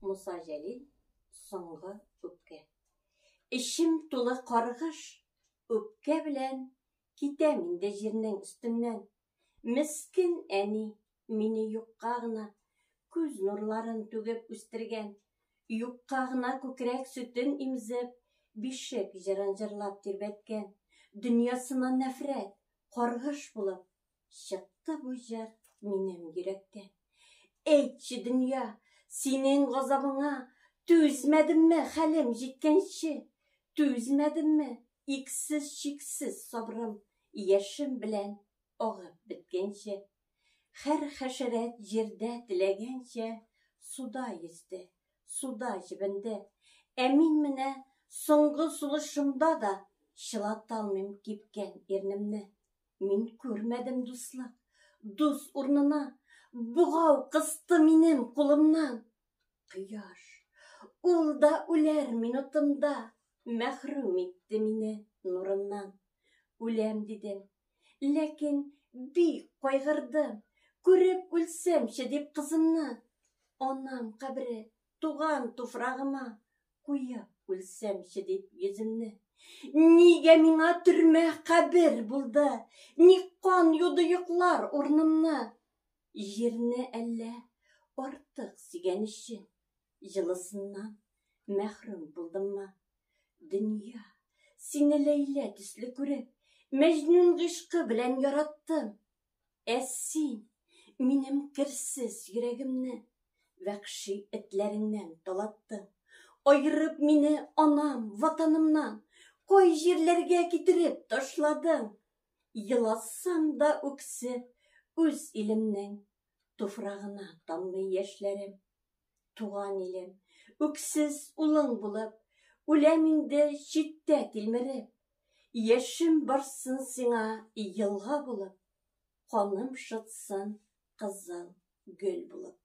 Муса Җәлил Соңгы үпкә. Эчем тулы каргыш, үпкә белән Китәм инде җирнең өстеннән. Мескен әни мине юкка гына Күз нурларын түгеп үстергән. Юкка гына күкрәк сөтен имзеп, Бишек җырын җырлап тирбәткән. Дөньясына нәфрәт, каргыш булып, Чыкты бу җыр минем йөрәктән. Әйтче, дөнья, синең газабыңа Түзмәдемме хәлем җиткәнче? Түзмәдемме иксез-чиксез сабрым Яшем белән агып беткәнче? Һәр хәшәрәт җирдә теләгәнчә Суда йөзде, суда җебенде. Ә мин менә соңгы сулышымда да Чылаталмыйм кипкән ирнемне. Мин күрмәдем дуслык, дус урынына Богау кысты минем кулымнан. Кояш, ул да үләр минутымда, Мәхрүм итте мине нурыннан. Үләм дидем, ләкин бик кайгырдым, Күреп үлсәмче дип кызымны. Анам кабере, туган туфрагыма Куеп үлсәмче дип йөземне. Нигә миңа төрмә кабер булды? Ник кан юды йоклар урынымны? Җирне әллә артык сөйгән өчен Җылысыннан мәхрүм булдыммы? Дөнья, сине Ләйлә төсле күреп, Мәҗнүн гыйшкы белән яраттым. Ә син минем керсез йөрәгемне Вәхши этләреңнән талаттың. Аерып мине анам, ватанымнан, Кай җирләргә китереп ташладың? Еласам да үксеп, үз илемнең Туфрагына таммый яшьләрем. Туган илем, үксез улың булып, Үләм инде читтә тилмереп. Яшем барсын сиңа елга булып, Каным шытсын кызыл гөл булып.